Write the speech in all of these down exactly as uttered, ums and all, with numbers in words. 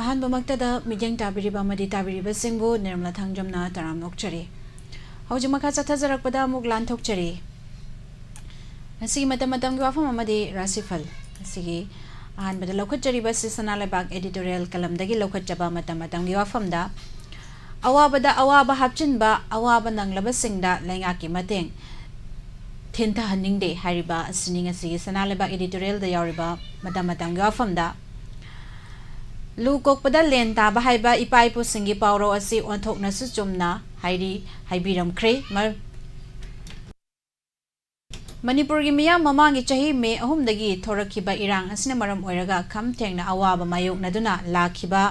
ꯑꯍꯥꯟꯕꯃꯛꯇꯗ ꯃꯤꯠꯌꯦꯡ ꯇꯥꯕꯤꯔꯤꯕ ꯑꯃꯗꯤ ꯇꯥꯕꯤꯔꯤꯕꯁꯤꯡꯕꯨ ꯅꯤꯔꯃꯂꯥ ꯊꯥꯡꯖꯝꯅ ꯇꯔꯥꯝꯅ ꯑꯣꯛꯆꯔꯤ꯫ ꯍꯧꯖꯤꯛ ꯃꯈꯥ ꯆꯠꯊꯖꯔꯛꯄꯗ ꯑꯃꯨꯛ ꯂꯥꯟꯊꯣꯛꯆꯔꯤ꯫ ꯉꯁꯤꯒꯤ ꯃꯇꯝ ꯃꯇꯝꯒꯤ ꯋꯥꯐꯝ ꯑꯃꯗꯤ ꯔꯥꯁꯤꯐꯜ꯫ ꯉꯁꯤꯒꯤ ꯑꯍꯥꯟꯕꯗ ꯂꯧꯈꯠꯆꯔꯤꯕ ꯑꯁꯤ ꯁꯅꯥ ꯂꯩꯕꯥꯛ editorial ꯀꯂꯝꯗꯒꯤ ꯂꯧꯈꯠꯆꯕ ꯃꯇꯝ ꯃꯇꯝꯒꯤ ꯋꯥꯐꯝꯗ, "ꯑꯋꯥꯕꯗ ꯑꯋꯥꯕ ꯍꯥꯞꯆꯤꯟꯕ, ꯑꯋꯥꯕ ꯅꯪꯂꯕꯁꯤꯡꯗ ꯂꯩꯉꯥꯛꯀꯤ ꯃꯇꯦꯡ ꯊꯤꯟꯊꯍꯟꯅꯤꯡꯗꯦ" ꯍꯥꯏꯔꯤꯕ ꯑꯁꯤꯅꯤ ꯉꯁꯤꯒꯤ ꯁꯅꯥ ꯂꯩꯕꯥꯛ editorialꯗ ꯌꯥꯎꯔꯤꯕ ꯃꯇꯝ ꯃꯇꯝꯒꯤ ꯋꯥꯐꯝꯗ꯫ "ꯂꯨ ꯀꯣꯛꯄꯗ ꯂꯦꯟ ꯇꯥꯕ" ꯍꯥꯏꯕ ꯏꯄꯥ ꯏꯄꯨꯁꯤꯡꯒꯤ ꯄꯥꯎꯔꯧ ꯑꯁꯤ ꯑꯣꯟꯊꯣꯛꯅꯁꯨ ꯆꯨꯝꯅ ꯍꯥꯏꯔꯤ, ꯍꯥꯏꯕꯤꯔꯝꯈ꯭ꯔꯦ꯫ ꯃ-, ꯃꯅꯤꯄꯨꯔꯒꯤ ꯃꯤꯌꯥꯝ ꯃꯃꯥꯡꯒꯤ ꯆꯍꯤ ꯃꯦ ꯑꯍꯨꯝꯗꯒꯤ ꯊꯣꯔꯛꯈꯤꯕ ꯏꯔꯥꯡ ꯑꯁꯤꯅ ꯃꯔꯝ ꯑꯣꯏꯔꯒ ꯈꯝ ꯊꯦꯡꯅ ꯑꯋꯥꯕ ꯃꯥꯌꯣꯛꯅꯗꯨꯅ ꯂꯥꯛꯈꯤꯕ,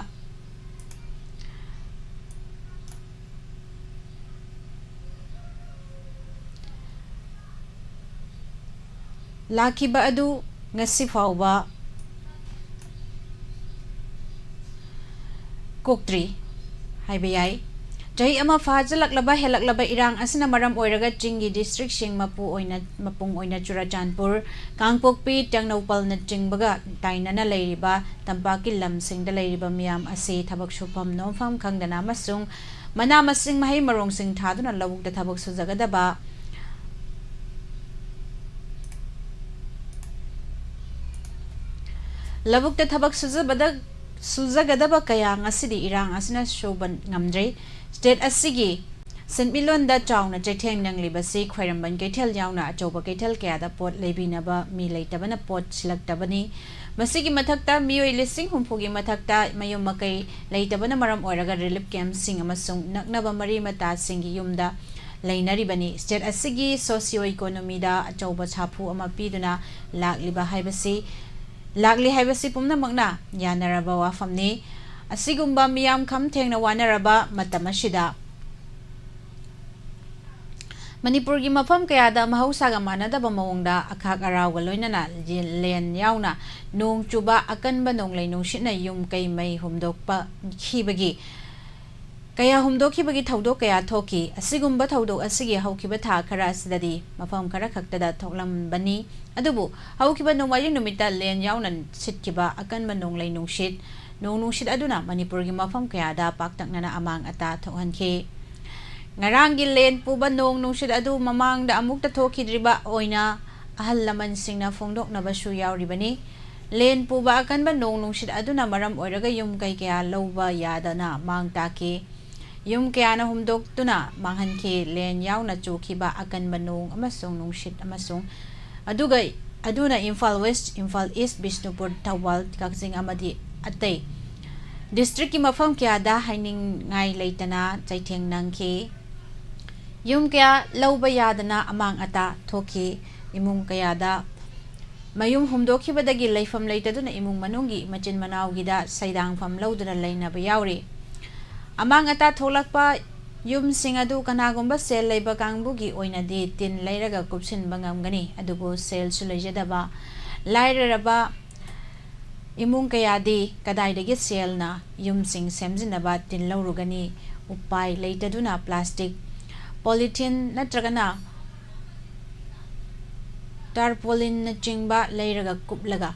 ꯂꯥꯛꯈꯤꯕ ꯑꯗꯨ ꯉꯁꯤ ꯐꯥꯎꯕ ꯀꯣꯛꯇ꯭ꯔꯤ ꯍꯥꯏꯕ ꯌꯥꯏ꯫ ꯆꯍꯤ ꯑꯃ ꯐꯥꯖꯤꯜꯂꯛꯂꯕ ꯍꯦꯜꯂꯛꯂꯕ ꯏꯔꯥꯡ ꯑꯁꯤꯅ ꯃꯔꯝ ꯑꯣꯏꯔꯒ ꯆꯤꯡꯒꯤ districtꯁꯤꯡ ꯃꯄꯨ ꯑꯣꯏꯅ, ꯃꯄꯨꯡ ꯑꯣꯏꯅ ꯆꯨꯔꯆꯥꯟꯄꯨꯔ, ꯀꯥꯡꯄꯣꯛꯄꯤ, ꯇꯦꯡꯅꯧꯄꯜꯅꯆꯤꯡꯕꯒ ꯇꯥꯏꯅꯅ ꯂꯩꯔꯤꯕ ꯇꯝꯄꯥꯛꯀꯤ ꯂꯝꯁꯤꯡꯗ ꯂꯩꯔꯤꯕ ꯃꯤꯌꯥꯝ ꯑꯁꯤ ꯊꯕꯛ ꯁꯨꯐꯝ ꯅꯣꯝꯐꯝ ꯈꯪꯗꯅ ꯑꯃꯁꯨꯡ ꯃꯅꯥ ꯃꯁꯤꯡ, ꯃꯍꯩ ꯃꯔꯣꯡꯁꯤꯡ ꯊꯥꯗꯨꯅ ꯂꯧꯕꯨꯛꯇ ꯊꯕꯛ ꯁꯨꯖꯒꯗꯕ, ꯂꯧꯕꯨꯛꯇ ꯊꯕꯛ ꯁꯨꯖꯕꯗ, ꯁꯨꯖꯒꯗꯕ ꯀꯌꯥ ꯉꯁꯤꯗꯤ ꯏꯔꯥꯡ ꯑꯁꯤꯅ ꯁꯨꯕ ꯉꯝꯗ꯭ꯔꯦ꯫ State ꯑꯁꯤꯒꯤ ꯁꯦꯟꯃꯤꯠꯂꯣꯟꯗ ꯆꯥꯎꯅ ꯆꯩꯊꯦꯡ ꯅꯪꯂꯤꯕꯁꯤ ꯈ꯭ꯋꯥꯏꯔꯝꯕꯟ ꯀꯩꯊꯦꯜ ꯌꯥꯎꯅ ꯑꯆꯧꯕ ꯀꯩꯊꯦꯜ ꯀꯌꯥꯗ ꯄꯣꯠ ꯂꯩꯕꯤꯅꯕ ꯃꯤ ꯂꯩꯇꯕꯅ ꯄꯣꯠ ꯁꯤꯜꯂꯛꯇꯕꯅꯤ꯫ ꯃꯁꯤꯒꯤ ꯃꯊꯛꯇ ꯃꯤꯑꯣꯏ ꯂꯤꯁꯤꯡ ꯍꯨꯝꯐꯨꯒꯤ ꯃꯊꯛꯇ ꯃꯌꯨꯝ ꯃꯀꯩ ꯂꯩꯇꯕꯅ ꯃꯔꯝ ꯑꯣꯏꯔꯒ relief campꯁꯤꯡ ꯑꯃꯁꯨꯡ ꯅꯛꯅꯕ ꯃꯔꯤ ꯃꯇꯥꯁꯤꯡꯒꯤ ꯌꯨꯝꯗ ꯂꯩꯅꯔꯤꯕꯅꯤ꯫ State ꯑꯁꯤꯒꯤ socio economyꯗ ꯑꯆꯧꯕ ꯁꯥꯐꯨ ꯑꯃ ꯄꯤꯗꯨꯅ ꯂꯥꯛꯂꯤꯕ ꯍꯥꯏꯕꯁꯤ, ꯂꯥꯛꯂꯤ ꯍꯥꯏꯕꯁꯤ ꯄꯨꯝꯅꯃꯛꯅ ꯌꯥꯅꯔꯕ ꯋꯥꯐꯝꯅꯤ꯫ ꯑꯁꯤꯒꯨꯝꯕ ꯃꯤꯌꯥꯝ ꯈꯝ ꯊꯦꯡꯅ ꯋꯥꯅꯔꯕ ꯃꯇꯝ ꯑꯁꯤꯗ ꯃꯅꯤꯄꯨꯔꯒꯤ ꯃꯐꯝ ꯀꯌꯥꯗ ꯃꯍꯧꯁꯥꯒ ꯃꯥꯟꯅꯗꯕ ꯃꯑꯣꯡꯗ ꯑꯈꯥꯛ ꯑꯔꯥꯎꯒ ꯂꯣꯏꯅꯅ ꯂꯦꯟ ꯌꯥꯎꯅ ꯅꯣꯡ ꯆꯨꯕ, ꯑꯀꯟꯕ ꯅꯣꯡꯂꯩ ꯅꯨꯡꯁꯤꯠꯅ ꯌꯨꯝ ꯀꯩ ꯃꯩ ꯍꯨꯝꯗꯣꯛꯄ ꯈꯤꯕꯒꯤ, ꯀꯌꯥ ꯍꯨꯝꯗꯣꯛꯈꯤꯕꯒꯤ ꯊꯧꯗꯣꯛ ꯀꯌꯥ ꯊꯣꯛꯈꯤ꯫ ꯑꯁꯤꯒꯨꯝꯕ ꯊꯧꯗꯣꯛ ꯑꯁꯤꯒꯤ ꯍꯧꯈꯤꯕ ꯊꯥ ꯈꯔ ꯑꯁꯤꯗꯗꯤ ꯃꯐꯝ ꯈꯔ ꯈꯛꯇꯗ ꯊꯣꯛꯂꯝꯕꯅꯤ꯫ ꯑꯗꯨꯕꯨ ꯍꯧꯈꯤꯕ ꯅꯣꯡꯃꯥꯏꯖꯤꯡ ꯅꯨꯃꯤꯠꯇ ꯂꯦꯟ ꯌꯥꯎꯅ ꯁꯤꯠꯈꯤꯕ ꯑꯀꯟꯕ ꯅꯣꯡꯂꯩ ꯅꯨꯡꯁꯤꯠ ꯅꯣꯡ ꯅꯨꯡꯁꯤꯠ ꯑꯗꯨꯅ ꯃꯅꯤꯄꯨꯔꯒꯤ ꯃꯐꯝ ꯀꯌꯥꯗ ꯄꯥꯛꯇꯛꯅꯅ ꯑꯃꯥꯡ ꯑꯇꯥ ꯊꯣꯛꯍꯟꯈꯤ꯫ ꯉꯔꯥꯡꯒꯤ ꯂꯦꯟ ꯄꯨꯕ ꯅꯣꯡ ꯅꯨꯡꯁꯤꯠ ꯑꯗꯨ ꯃꯃꯥꯡꯗ ꯑꯃꯨꯛꯇ ꯊꯣꯛꯈꯤꯗ꯭ꯔꯤꯕ ꯑꯣꯏꯅ ꯑꯍꯜ ꯂꯃꯟꯁꯤꯡꯅ ꯐꯣꯡꯗꯣꯛꯅꯕꯁꯨ ꯌꯥꯎꯔꯤꯕꯅꯤ꯫ ꯂꯦꯟ ꯄꯨꯕ ꯑꯀꯟꯕ ꯅꯣꯡ ꯅꯨꯡꯁꯤꯠ ꯑꯗꯨꯅ ꯃꯔꯝ ꯑꯣꯏꯔꯒ ꯌꯨꯝ ꯀꯩ ꯀꯌꯥ ꯂꯧꯕ ꯌꯥꯗꯅ ꯃꯥꯡ ꯇꯥꯛꯈꯤ꯫ ꯌꯨꯝ ꯀꯌꯥꯅ ꯍꯨꯝꯗꯣꯛꯇꯨꯅ ꯃꯥꯡꯍꯟꯈꯤ꯫ ꯂꯦꯟ ꯌꯥꯎꯅ ꯆꯨꯈꯤꯕ ꯑꯀꯟꯕ ꯅꯣꯡ ꯑꯃꯁꯨꯡ ꯅꯨꯡꯁꯤꯠ ꯑꯃꯁꯨꯡ ꯑꯗꯨꯒ ꯑꯗꯨꯅ ꯏꯝꯐꯥꯜ ꯋꯦꯁ, ꯏꯝꯐꯥꯜ ꯏꯁ, ꯕꯤꯁꯅꯨꯄꯨꯔ, ꯊꯧꯕꯥꯜ, ꯀꯛꯆꯤꯡ ꯑꯃꯗꯤ ꯑꯇꯩ ꯗꯤꯁꯇ꯭ꯔꯤꯛꯀꯤ ꯃꯐꯝ ꯀꯌꯥꯗ ꯍꯥꯏꯅꯤꯡꯉꯥꯏ ꯂꯩꯇꯅ ꯆꯩꯊꯦꯡ ꯅꯪꯈꯤ꯫ ꯌꯨꯝ ꯀꯌꯥ ꯂꯧꯕ ꯌꯥꯗꯅ ꯑꯃꯥꯡ ꯑꯇꯥ ꯊꯣꯛꯈꯤ꯫ ꯏꯃꯨꯡ ꯀꯌꯥꯗ ꯃꯌꯨꯝ ꯍꯨꯝꯗꯣꯛꯈꯤꯕꯗꯒꯤ ꯂꯩꯐꯝ ꯂꯩꯇꯗꯨꯅ ꯏꯃꯨꯡ ꯃꯅꯨꯡꯒꯤ ꯃꯆꯤꯟ ꯃꯅꯥꯎꯒꯤꯗ ꯁꯩꯗꯥꯡꯐꯝ ꯂꯧꯗꯨꯅ ꯂꯩꯅꯕ ꯌꯥꯎꯔꯤ꯫ ꯑꯃꯥꯡ ꯑꯇꯥ ꯊꯣꯛꯂꯛꯄ ꯌꯨꯝꯁꯤꯡ ꯑꯗꯨ ꯀꯅꯥꯒꯨꯝꯕ ꯁꯦꯜ ꯂꯩꯕ ꯀꯥꯡꯕꯨꯒꯤ ꯑꯣꯏꯅꯗꯤ ꯇꯤꯟ ꯂꯩꯔꯒ ꯀꯨꯞꯁꯤꯟꯕ ꯉꯝꯒꯅꯤ, ꯑꯗꯨꯕꯨ ꯁꯦꯜꯁꯨ ꯂꯩꯖꯗꯕ ꯂꯥꯏꯔꯔꯕ ꯏꯃꯨꯡ ꯀꯌꯥꯗꯤ ꯀꯗꯥꯏꯗꯒꯤ ꯁꯦꯜꯅ ꯌꯨꯝꯁꯤꯡ ꯁꯦꯝꯖꯤꯟꯅꯕ ꯇꯤꯟ ꯂꯧꯔꯨꯒꯅꯤ? ꯎꯄꯥꯏ ꯂꯩꯇꯗꯨꯅ ꯄ꯭ꯂꯥꯁꯇꯤꯛ, ꯄꯣꯂꯤꯊꯤꯟ ꯅꯠꯇ꯭ꯔꯒꯅ ꯇꯥꯔꯄꯣꯂꯤꯟꯅꯆꯤꯡꯕ ꯂꯩꯔꯒ ꯀꯨꯞꯂꯒ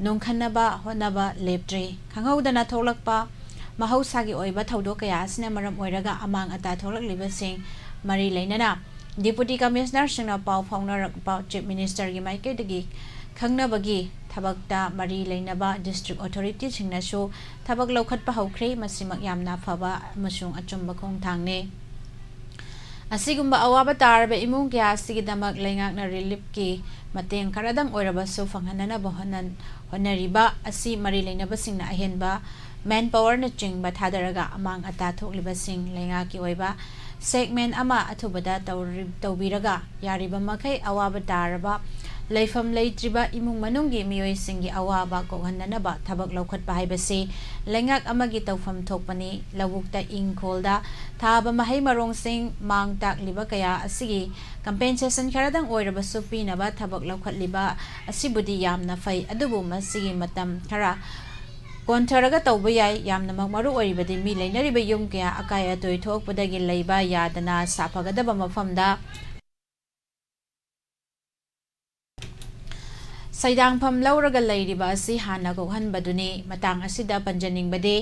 ꯅꯣꯡꯈꯟꯅꯕ ꯍꯣꯠꯅꯕ ꯂꯦꯞꯇ꯭ꯔꯤ꯫ ꯈꯪꯍꯧꯗꯅ ꯊꯣꯛꯂꯛꯄ ꯃꯍꯧꯁꯥꯒꯤ ꯑꯣꯏꯕ ꯊꯧꯗꯣꯛ ꯀꯌꯥ ꯑꯁꯤꯅ ꯃꯔꯝ ꯑꯣꯏꯔꯒ ꯑꯃꯥꯡ ꯑꯇꯥ ꯊꯣꯛꯂꯛꯂꯤꯕꯁꯤꯡ ꯃꯔꯤ ꯂꯩꯅꯅ Deputy Commissionerꯁꯤꯡꯅ ꯄꯥꯎ ꯐꯥꯎꯅꯔꯛꯄ Chief Ministerꯒꯤ ꯃꯥꯏꯀꯩꯗꯒꯤ ꯈꯪꯅꯕꯒꯤ ꯊꯕꯛꯇ ꯃꯔꯤ ꯂꯩꯅꯕ district authorityꯁꯤꯡꯅꯁꯨ ꯊꯕꯛ ꯂꯧꯈꯠꯄ ꯍꯧꯈ꯭ꯔꯦ꯫ ꯃꯁꯤꯃꯛ ꯌꯥꯝꯅ ꯑꯐꯕ ꯑꯃꯁꯨꯡ ꯑꯆꯨꯝꯕ ꯈꯣꯡꯊꯥꯡꯅꯤ꯫ ꯑꯁꯤꯒꯨꯝꯕ ꯑꯋꯥꯕ ꯇꯥꯔꯕ ꯏꯃꯨꯡ ꯀꯌꯥ ꯑꯁꯤꯒꯤꯗꯃꯛ ꯂꯩꯉꯥꯛꯅ reliefꯀꯤ ꯃꯇꯦꯡ ꯈꯔꯗꯪ ꯑꯣꯏꯔꯕꯁꯨ ꯐꯪꯍꯟꯅꯅꯕ ꯍꯣꯠꯅ-, ꯍꯣꯠꯅꯔꯤꯕ ꯑꯁꯤ ꯃꯔꯤ ꯂꯩꯅꯕꯁꯤꯡꯅ ꯑꯍꯦꯟꯕ manpowerꯅꯆꯤꯡꯕ ꯊꯥꯗꯔꯒ ꯑꯃꯥꯡ ꯑꯇꯥ ꯊꯣꯛꯂꯤꯕꯁꯤꯡ ꯂꯩꯉꯥꯛꯀꯤ ꯑꯣꯏꯕ segment ꯑꯃ ꯑꯊꯨꯕꯗ ꯇꯧꯔꯤ-, ꯇꯧꯕꯤꯔꯒ ꯌꯥꯔꯤꯕ ꯃꯈꯩ ꯑꯋꯥꯕ ꯇꯥꯔꯕ ꯂꯩꯐꯝ ꯂꯩꯇ꯭ꯔꯤꯕ ꯏꯃꯨꯡ ꯃꯅꯨꯡꯒꯤ ꯃꯤꯑꯣꯏꯁꯤꯡꯒꯤ ꯑꯋꯥꯕ ꯀꯣꯛꯍꯟꯅꯅꯕ ꯊꯕꯛ ꯂꯧꯈꯠꯄ ꯍꯥꯏꯕꯁꯤ ꯂꯩꯉꯥꯛ ꯑꯃꯒꯤ ꯇꯧꯐꯝ ꯊꯣꯛꯄꯅꯤ꯫ ꯂꯧꯕꯨꯛꯇ, ꯏꯪꯈꯣꯜꯗ ꯊꯥꯕ ꯃꯍꯩ ꯃꯔꯣꯡꯁꯤꯡ ꯃꯥꯡ ꯇꯥꯛꯂꯤꯕ ꯀꯌꯥ ꯑꯁꯤꯒꯤ compensation ꯈꯔꯗꯪ ꯑꯣꯏꯔꯕꯁꯨ ꯄꯤꯅꯕ ꯊꯕꯛ ꯂꯧꯈꯠꯂꯤꯕ ꯑꯁꯤꯕꯨꯗꯤ ꯌꯥꯝꯅ ꯐꯩ, ꯑꯗꯨꯕꯨ ꯃꯁꯤꯒꯤ ꯃꯇꯝ ꯈꯔ ꯀꯣꯟꯊꯔꯒ ꯇꯧꯕ ꯌꯥꯏ꯫ ꯌꯥꯝꯅꯃꯛ ꯃꯔꯨ ꯑꯣꯏꯔꯤꯕꯗꯤ ꯃꯤ ꯂꯩꯅꯔꯤꯕ ꯌꯨꯝ ꯀꯌꯥ ꯑꯀꯥꯏ ꯑꯇꯣꯏ ꯊꯣꯛꯄꯗꯒꯤ ꯂꯩꯕ ꯌꯥꯗꯅ ꯁꯥꯐꯒꯗꯕ ꯃꯐꯝꯗ ꯁꯩꯗꯥꯡꯐꯝ ꯂꯧꯔꯒ ꯂꯩꯔꯤꯕ ꯑꯁꯤ ꯍꯥꯟꯅ ꯀꯣꯛꯍꯟꯕꯗꯨꯅꯤ꯫ ꯃꯇꯥꯡ ꯑꯁꯤꯗ ꯄꯟꯖꯅꯤꯡꯕꯗꯤ,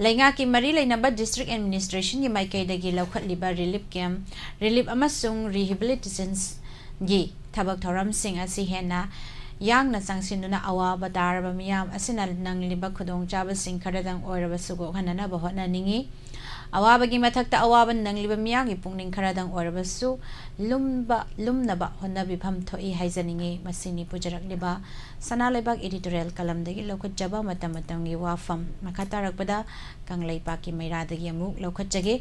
ꯂꯩꯉꯥꯛꯀꯤ ꯃꯔꯤ ꯂꯩꯅꯕ district administrationꯒꯤ ꯃꯥꯏꯀꯩꯗꯒꯤ ꯂꯧꯈꯠꯂꯤꯕ relief camp, relief ꯑꯃꯁꯨꯡ rehabilitationꯒꯤ ꯊꯕꯛ ꯊꯧꯔꯝꯁꯤꯡ ꯑꯁꯤ ꯍꯦꯟꯅ ꯌꯥꯡꯅ ꯆꯪꯁꯤꯟꯗꯨꯅ ꯑꯋꯥꯕ ꯇꯥꯔꯕ ꯃꯤꯌꯥꯝ ꯑꯁꯤꯅ ꯅꯪꯂꯤꯕ ꯈꯨꯗꯣꯡꯆꯥꯕꯁꯤꯡ ꯈꯔꯗꯪ ꯑꯣꯏꯔꯕꯁꯨ ꯀꯣꯛꯍꯟꯅꯅꯕ ꯍꯣꯠꯅꯅꯤꯡꯏ꯫ ꯑꯋꯥꯕꯒꯤ ꯃꯊꯛꯇ ꯑꯋꯥꯕ ꯅꯪꯂꯤꯕ ꯃꯤꯌꯥꯝꯒꯤ ꯄꯨꯛꯅꯤꯡ ꯈꯔꯗꯪ ꯑꯣꯏꯔꯕꯁꯨ ꯂꯨꯝꯕ, ꯂꯨꯝꯅꯕ ꯍꯣꯠꯅꯕꯤꯐꯝ ꯊꯣꯛꯏ ꯍꯥꯏꯖꯅꯤꯡꯏ꯫ ꯃꯁꯤꯅꯤ ꯄꯨꯖꯔꯛꯂꯤꯕ ꯁꯅꯥ ꯂꯩꯕꯥꯛ editorial ꯀꯂꯝꯗꯒꯤ ꯂꯧꯈꯠꯆꯕ ꯃꯇꯝ ꯃꯇꯝꯒꯤ ꯋꯥꯐꯝ꯫ ꯃꯈꯥ ꯇꯥꯔꯛꯄꯗ ꯀꯪꯂꯩꯄꯥꯛꯀꯤ ꯃꯩꯔꯥꯗꯒꯤ ꯑꯃꯨꯛ ꯂꯧꯈꯠꯆꯒꯦ꯫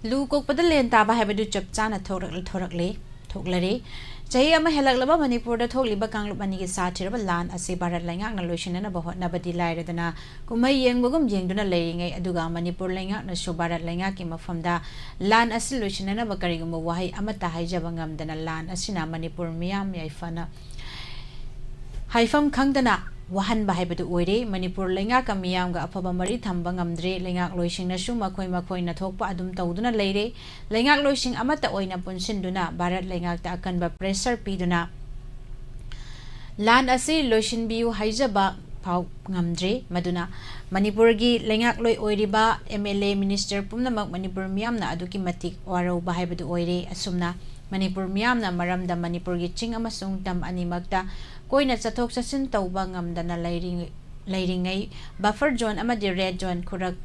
ꯂꯨ ꯀꯣꯛꯄꯗ ꯂꯦꯟ ꯇꯥꯕ ꯍꯥꯏꯕꯗꯨ ꯆꯞ ꯆꯥꯅ ꯊꯣꯔꯛ-, ꯊꯣꯔꯛꯂꯦ, ꯊꯣꯛꯂꯔꯦ꯫ ꯆꯍꯤ ꯑꯃ ꯍꯦꯜꯂꯛꯂꯕ ꯃꯅꯤꯄꯨꯔꯗ ꯊꯣꯛꯂꯤꯕ ꯀꯥꯡꯂꯨꯞ ꯑꯅꯤꯒꯤ ꯁꯥꯊꯤꯔꯕ ꯂꯥꯟ ꯑꯁꯤ ꯚꯥꯔꯠ ꯂꯩꯉꯥꯛꯅ ꯂꯣꯏꯁꯤꯟꯅꯅꯕ ꯍꯣꯠꯅꯕꯗꯤ ꯂꯥꯏꯔꯗꯅ, ꯀꯨꯝꯍꯩ ꯌꯦꯡꯕꯒꯨꯝ ꯌꯦꯡꯗꯨꯅ ꯂꯩꯔꯤꯉꯩ, ꯑꯗꯨꯒ ꯃꯅꯤꯄꯨꯔ ꯂꯩꯉꯥꯛꯅꯁꯨ ꯚꯥꯔꯠ ꯂꯩꯉꯥꯛꯀꯤ ꯃꯐꯝꯗ ꯂꯥꯟ ꯑꯁꯤ ꯂꯣꯏꯁꯤꯟꯅꯅꯕ ꯀꯔꯤꯒꯨꯝꯕ ꯋꯥꯍꯩ ꯑꯃꯠꯇ ꯍꯥꯏꯖꯕ ꯉꯝꯗꯅ, ꯂꯥꯟ ꯑꯁꯤꯅ ꯃꯅꯤꯄꯨꯔ ꯃꯤꯌꯥꯝ ꯌꯥꯏꯐꯅ ꯍꯥꯏꯐꯝ ꯈꯪꯗꯅ ꯋꯥꯍꯟꯕ ꯍꯥꯏꯕꯗꯨ ꯑꯣꯏꯔꯦ꯫ ꯃꯅꯤꯄꯨꯔ ꯂꯩꯉꯥꯛꯀ ꯃꯤꯌꯥꯝꯒ ꯑꯐꯕ ꯃꯔꯤ ꯊꯝꯕ ꯉꯝꯗ꯭ꯔꯦ꯫ ꯂꯩꯉꯥꯛꯂꯣꯏꯁꯤꯡꯅꯁꯨ ꯃꯈꯣꯏ ꯃꯈꯣꯏꯅ ꯊꯣꯛꯄ ꯑꯗꯨꯝ ꯇꯧꯗꯨꯅ ꯂꯩꯔꯦ꯫ ꯂꯩꯉꯥꯛꯂꯣꯏꯁꯤꯡ ꯑꯃꯠꯇ ꯑꯣꯏꯅ ꯄꯨꯟꯁꯤꯟꯗꯨꯅ ꯚꯥꯔꯠ ꯂꯩꯉꯥꯛꯇ ꯑꯀꯟꯕ pressure ꯄꯤꯗꯨꯅ ꯂꯥꯟ ꯑꯁꯤ ꯂꯣꯏꯁꯤꯟꯕꯤꯌꯨ ꯍꯥꯏꯖꯕ ꯐꯥꯎ ꯉꯝꯗ꯭ꯔꯦ꯫ ꯃꯗꯨꯅ ꯃꯅꯤꯄꯨꯔꯒꯤ ꯂꯩꯉꯥꯛꯂꯣꯏ ꯑꯣꯏꯔꯤꯕ MLA, minister ꯄꯨꯝꯅꯃꯛ ꯃꯅꯤꯄꯨꯔ ꯃꯤꯌꯥꯝꯅ ꯑꯗꯨꯛꯀꯤ ꯃꯇꯤꯛ ꯋꯥꯔꯧꯕ ꯍꯥꯏꯕꯗꯨ ꯑꯣꯏꯔꯦ꯫ ꯑꯁꯨꯝꯅ ꯃꯅꯤꯄꯨꯔ ꯃꯤꯌꯥꯝꯅ ꯃꯔꯝꯗ ꯃꯅꯤꯄꯨꯔꯒꯤ ꯆꯤꯡ ꯑꯃꯁꯨꯡ ꯇꯝ ꯑꯅꯤꯃꯛꯇ ꯀꯣꯏꯅ ꯆꯠꯊꯣꯛ ꯆꯠꯁꯤꯟ ꯇꯧꯕ ꯉꯝꯗꯅ ꯂꯩꯔꯤ-, ꯂꯩꯔꯤꯉꯩ, buffer zone ꯑꯃꯗꯤ red zone ꯈꯨꯔꯛ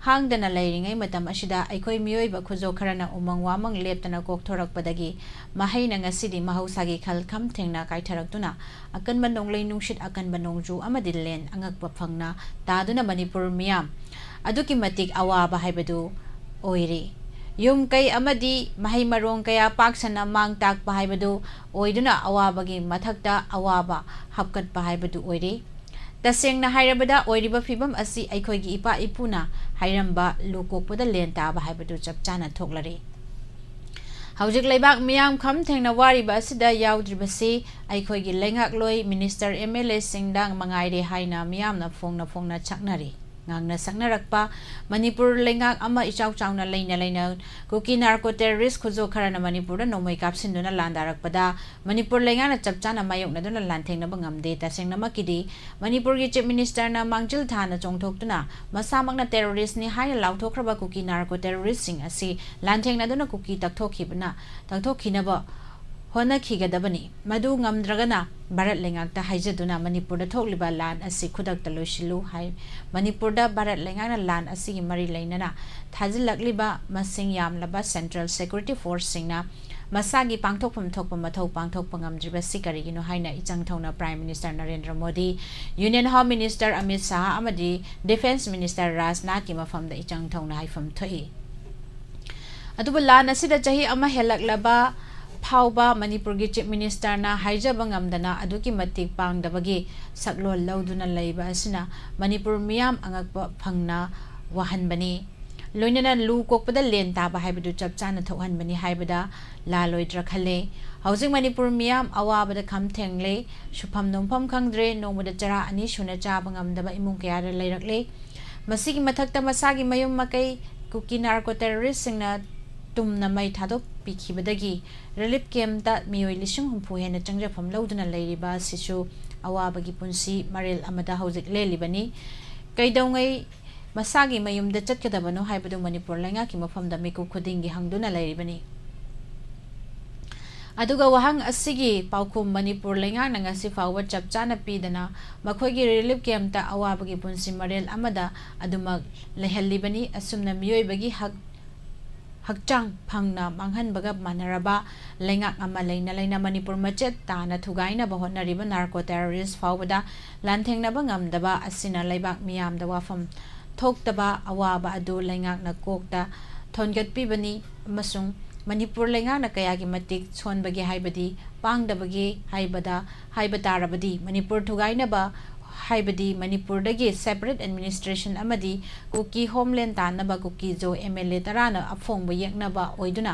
ꯍꯥꯡꯗꯅ ꯂꯩꯔꯤꯉꯩ ꯃꯇꯝ ꯑꯁꯤꯗ ꯑꯩꯈꯣꯏ ꯃꯤꯑꯣꯏꯕ ꯈꯨꯖꯣ ꯈꯔꯅ ꯎꯃꯪ ꯋꯥꯃꯪ ꯂꯦꯞꯇꯅ ꯀꯣꯛꯊꯣꯔꯛꯄꯗꯒꯤ ꯃꯍꯩꯅ ꯉꯁꯤꯗꯤ ꯃꯍꯧꯁꯥꯒꯤ ꯈꯜ ꯈꯝ ꯊꯦꯡꯅ ꯀꯥꯏꯊꯔꯛꯇꯨꯅ ꯑꯀꯟꯕ ꯅꯣꯡꯂꯩ ꯅꯨꯡꯁꯤꯠ, ꯑꯀꯟꯕ ꯅꯣꯡꯖꯨ ꯑꯃꯗꯤ ꯂꯦꯟ ꯑꯉꯛꯄ ꯐꯪꯅ ꯇꯥꯗꯨꯅ ꯃꯅꯤꯄꯨꯔ ꯃꯤꯌꯥꯝ ꯑꯗꯨꯛꯀꯤ ꯃꯇꯤꯛ ꯑꯋꯥꯕ ꯍꯥꯏꯕꯗꯨ ꯑꯣꯏꯔꯤ꯫ ꯌꯨꯝ ꯀꯩ ꯑꯃꯗꯤ ꯃꯍꯩ ꯃꯔꯣꯡ ꯀꯌꯥ ꯄꯥꯛ ꯁꯟꯅ ꯃꯥꯡ ꯇꯥꯛꯄ ꯍꯥꯏꯕꯗꯨ ꯑꯣꯏꯗꯨꯅ ꯑꯋꯥꯕꯒꯤ ꯃꯊꯛꯇ ꯑꯋꯥꯕ ꯍꯥꯞꯀꯠꯄ ꯍꯥꯏꯕꯗꯨ ꯑꯣꯏꯔꯤ꯫ ꯇꯁꯦꯡꯅ ꯍꯥꯏꯔꯕꯗ ꯑꯣꯏꯔꯤꯕ ꯐꯤꯕꯝ ꯑꯁꯤ ꯑꯩꯈꯣꯏꯒꯤ ꯏꯄꯥ ꯏꯄꯨꯅ ꯍꯥꯏꯔꯝꯕ "ꯂꯨ ꯀꯣꯛꯄꯗ ꯂꯦꯟ ꯇꯥꯕ" ꯍꯥꯏꯕꯗꯨ ꯆꯞ ꯆꯥꯅ ꯊꯣꯛꯂꯔꯦ꯫ ꯍꯧꯖꯤꯛ ꯂꯩꯕꯥꯛ ꯃꯤꯌꯥꯝ ꯈꯝ ꯊꯦꯡꯅ ꯋꯥꯔꯤꯕ ꯑꯁꯤꯗ ꯌꯥꯎꯗ꯭ꯔꯤꯕꯁꯤ ꯑꯩꯈꯣꯏꯒꯤ ꯂꯩꯉꯥꯛꯂꯣꯏ, ꯃꯤꯅꯤꯁꯇꯔ, ꯑꯦꯝ ꯑꯦꯜ ꯑꯦꯁꯤꯡꯗ ꯃꯉꯥꯏꯔꯦ ꯍꯥꯏꯅ ꯃꯤꯌꯥꯝꯅ ꯐꯣꯡꯅ ꯐꯣꯡꯅ ꯁꯛꯅꯔꯤ꯫ ꯉꯥꯡꯅ ꯁꯛꯅꯔꯛꯄ ꯃꯅꯤꯄꯨꯔ ꯂꯩꯉꯥꯛ ꯑꯃ ꯏꯆꯥꯎ ꯆꯥꯎꯅ ꯂꯩꯅ ꯂꯩꯅ ꯀꯨꯀꯤ ꯅꯥꯔꯀꯣ ꯇꯦꯔꯣꯔꯤꯁ ꯈꯨꯖꯣ ꯈꯔꯅ ꯃꯅꯤꯄꯨꯔꯗ ꯅꯣꯡꯃꯩ ꯀꯥꯞꯁꯤꯟꯗꯨꯅ ꯂꯥꯟꯗꯥꯔꯛꯄꯗ ꯃꯅꯤꯄꯨꯔ ꯂꯩꯉꯥꯛꯅ ꯆꯞ ꯆꯥꯅ ꯃꯥꯌꯣꯛꯅꯗꯨꯅ ꯂꯥꯟꯊꯦꯡꯅꯕ ꯉꯝꯗꯦ꯫ ꯇꯁꯦꯡꯅꯃꯛꯀꯤꯗꯤ ꯃꯅꯤꯄꯨꯔꯒꯤ ꯆꯤꯐ ꯃꯤꯅꯤꯁꯇꯔꯅ ꯃꯥꯡꯖꯤꯜ ꯊꯥꯅ ꯆꯣꯡꯊꯣꯛꯇꯨꯅ ꯃꯁꯥꯃꯛꯅ ꯇꯦꯔꯣꯔꯤꯁ꯭ꯠꯅꯤ ꯍꯥꯏꯅ ꯂꯥꯎꯊꯣꯛꯈ꯭ꯔꯕ ꯀꯨꯀꯤ ꯅꯥꯔꯀꯣ ꯇꯦꯔꯣꯔꯤꯁ꯭ꯠꯁꯤꯡ ꯑꯁꯤ ꯂꯥꯟꯊꯦꯡꯅꯗꯨꯅ ꯀꯨꯀꯤ ꯇꯛꯊꯣꯛꯈꯤꯕꯅ, ꯇꯛꯊꯣꯛꯈꯤꯅꯕ ꯍꯣꯠꯅꯈꯤꯒꯗꯕꯅꯤ꯫ ꯃꯗꯨ ꯉꯝꯗ꯭ꯔꯒꯅ ꯚꯥꯔꯠ ꯂꯩꯉꯥꯛꯇ ꯍꯥꯏꯖꯗꯨꯅ ꯃꯅꯤꯄꯨꯔꯗ ꯊꯣꯛꯂꯤꯕ ꯂꯥꯟ ꯑꯁꯤ ꯈꯨꯗꯛꯇ ꯂꯣꯏꯁꯤꯜꯂꯨ ꯍꯥꯏ꯫ ꯃꯅꯤꯄꯨꯔꯗ ꯚꯥꯔꯠ ꯂꯩꯉꯥꯛꯅ ꯂꯥꯟ ꯑꯁꯤꯒꯤ ꯃꯔꯤ ꯂꯩꯅꯅ ꯊꯥꯖꯤꯜꯂꯛꯂꯤꯕ ꯃꯁꯤꯡ ꯌꯥꯝꯂꯕ ꯁꯦꯟꯇ꯭ꯔꯦꯜ ꯁꯦꯀ꯭ꯌꯨꯔꯤꯇꯤ ꯐꯣꯔꯁꯁꯤꯡꯅ ꯃꯁꯥꯒꯤ ꯄꯥꯡꯊꯣꯛꯐꯝ ꯊꯣꯛꯄ ꯃꯊꯧ ꯄꯥꯡꯊꯣꯛꯄ ꯉꯝꯗ꯭ꯔꯤꯕꯁꯤ ꯀꯔꯤꯒꯤꯅꯣ ꯍꯥꯏꯅ ꯏꯆꯪ ꯊꯧꯅ prime minister Narendra Modi, union home minister Amit Shah ꯑꯃꯗꯤ ꯗꯤꯐꯦꯟꯁ ꯃꯤꯅꯤꯁꯇꯔ ꯔꯥꯖꯅꯥꯊꯀꯤ ꯃꯐꯝꯗ ꯏꯆꯪ ꯊꯧꯅ ꯍꯥꯏꯐꯝ ꯊꯣꯛꯏ꯫ ꯑꯗꯨꯕꯨ ꯂꯥꯟ ꯑꯁꯤꯗ ꯆꯍꯤ ꯑꯃ ꯍꯦꯜꯂꯛꯂꯕ ꯐꯥꯎꯕ ꯃꯅꯤꯄꯨꯔꯒꯤ ꯆꯤꯐ ꯃꯤꯅꯤꯁꯇꯔꯅ ꯍꯥꯏꯖꯕ ꯉꯝꯗꯅ ꯑꯗꯨꯛꯀꯤ ꯃꯇꯤꯛ ꯄꯥꯡꯗꯕꯒꯤ ꯁꯛꯂꯣꯟ ꯂꯧꯗꯨꯅ ꯂꯩꯕ ꯑꯁꯤꯅ ꯃꯅꯤꯄꯨꯔ ꯃꯤꯌꯥꯝ ꯑꯉꯛꯄ ꯐꯪꯅ ꯋꯥꯍꯟꯕꯅꯤ꯫ ꯂꯣꯏꯅꯅ ꯂꯨ ꯀꯣꯛꯄꯗ ꯂꯦꯟ ꯇꯥꯕ ꯍꯥꯏꯕꯗꯨ ꯆꯞ ꯆꯥꯅ ꯊꯣꯛꯍꯟꯕꯅꯤ ꯍꯥꯏꯕꯗ ꯂꯥꯜꯂꯣꯏꯗ꯭ꯔꯥ ꯈꯜꯂꯦ꯫ ꯍꯧꯖꯤꯛ ꯃꯅꯤꯄꯨꯔ ꯃꯤꯌꯥꯝ ꯑꯋꯥꯕꯗ ꯈꯝ ꯊꯦꯡꯂꯦ꯫ ꯁꯨꯐꯝ ꯅꯣꯝꯐꯝ ꯈꯪꯗ꯭ꯔꯦ꯫ ꯅꯣꯡꯃꯗ ꯆꯔꯥ ꯑꯅꯤ ꯁꯨꯅ ꯆꯥꯕ ꯉꯝꯗꯕ ꯏꯃꯨꯡ ꯀꯌꯥꯗ ꯂꯩꯔꯛꯂꯦ꯫ ꯃꯁꯤꯒꯤ ꯃꯊꯛꯇ ꯃꯁꯥꯒꯤ ꯃꯌꯨꯝ ꯃꯀꯩ ꯀꯨꯀꯤ ꯅꯥꯔꯀꯣ ꯇꯦꯔꯣꯔꯤꯁ꯭ꯠꯁꯤꯡꯅ ꯇꯨꯝꯅ ꯃꯩ ꯊꯥꯗꯣꯛꯄꯤꯈꯤꯕꯗꯒꯤ ꯔꯤꯂꯤꯐ ꯀꯦꯝꯞꯇ ꯃꯤꯑꯣꯏ ꯂꯤꯁꯤꯡ ꯍꯨꯝꯐꯨ ꯍꯦꯟꯅ ꯆꯪꯖꯐꯝ ꯂꯧꯗꯨꯅ ꯂꯩꯔꯤꯕ ꯑꯁꯤꯁꯨ ꯑꯋꯥꯕꯒꯤ ꯄꯨꯟꯁꯤ ꯃꯔꯦꯜ ꯑꯃꯗ ꯍꯧꯖꯤꯛ ꯂꯦꯜꯂꯤꯕꯅꯤ꯫ ꯀꯩꯗꯧꯉꯩ ꯃꯁꯥꯒꯤ ꯃꯌꯨꯝꯗ ꯆꯠꯀꯗꯕꯅꯣ ꯍꯥꯏꯕꯗꯨ ꯃꯅꯤꯄꯨꯔ ꯂꯩꯉꯥꯛꯀꯤ ꯃꯐꯝꯗ ꯃꯤꯀꯨꯞ ꯈꯨꯗꯤꯡꯒꯤ ꯍꯪꯗꯨꯅ ꯂꯩꯔꯤꯕꯅꯤ꯫ ꯑꯗꯨꯒ ꯋꯥꯍꯪ ꯑꯁꯤꯒꯤ ꯄꯥꯎꯈꯨꯝ ꯃꯅꯤꯄꯨꯔ ꯂꯩꯉꯥꯛꯅ ꯉꯁꯤ ꯐꯥꯎꯕ ꯆꯞ ꯆꯥꯅ ꯄꯤꯗꯅ ꯃꯈꯣꯏꯒꯤ ꯔꯤꯂꯤꯐ ꯀꯦꯝꯞꯇ ꯑꯋꯥꯕꯒꯤ ꯄꯨꯟꯁꯤ ꯃꯔꯦꯜ ꯑꯃꯗ ꯑꯗꯨꯃꯛ ꯂꯩꯍꯜꯂꯤꯕꯅꯤ꯫ ꯑꯁꯨꯝꯅ ꯃꯤꯑꯣꯏꯕꯒꯤ ꯍꯛ, ꯍꯛꯆꯥꯡ ꯐꯪꯅ ꯃꯥꯡꯍꯟꯕꯒ ꯃꯥꯟꯅꯔꯕ ꯂꯩꯉꯥꯛ ꯑꯃ ꯂꯩꯅ ꯂꯩꯅ ꯃꯅꯤꯄꯨꯔ ꯃꯆꯦꯠ ꯇꯥꯅ ꯊꯨꯒꯥꯏꯅꯕ ꯍꯣꯠꯅꯔꯤꯕ ꯅꯥꯔꯀꯣ ꯇꯦꯔꯣꯔꯤꯁ꯭ꯠ ꯐꯥꯎꯕꯗ ꯂꯥꯟꯊꯦꯡꯅꯕ ꯉꯝꯗꯕ ꯑꯁꯤꯅ ꯂꯩꯕꯥꯛ ꯃꯤꯌꯥꯝꯗ ꯋꯥꯐꯝ ꯊꯣꯛꯇꯕ ꯑꯋꯥꯕ ꯑꯗꯨ ꯂꯩꯉꯥꯛꯅ ꯀꯣꯛꯇ ꯊꯣꯟꯒꯠꯄꯤꯕꯅꯤ ꯑꯃꯁꯨꯡ ꯃꯅꯤꯄꯨꯔ ꯂꯩꯉꯥꯛꯅ ꯀꯌꯥꯒꯤ ꯃꯇꯤꯛ ꯁꯣꯟꯕꯒꯦ ꯍꯥꯏꯕꯗꯤ ꯄꯥꯡꯗꯕꯒꯦ ꯍꯥꯏꯕꯗ, ꯍꯥꯏꯕ ꯇꯥꯔꯕꯗꯤ ꯃꯅꯤꯄꯨꯔ ꯊꯨꯒꯥꯏꯅꯕ ꯍꯥꯏꯕꯗꯤ ꯃꯅꯤꯄꯨꯔꯗꯒꯤ separate administration ꯑꯃꯗꯤ ꯀꯨꯀꯤ homeland ꯇꯥꯟꯅꯕ ꯀꯨꯀꯤ ꯖꯣ ꯑꯦꯝ ꯑꯦꯜ ꯑꯦ ꯇꯔꯥꯅ ꯑꯐꯣꯡꯕ ꯌꯦꯛꯅꯕ ꯑꯣꯏꯗꯨꯅ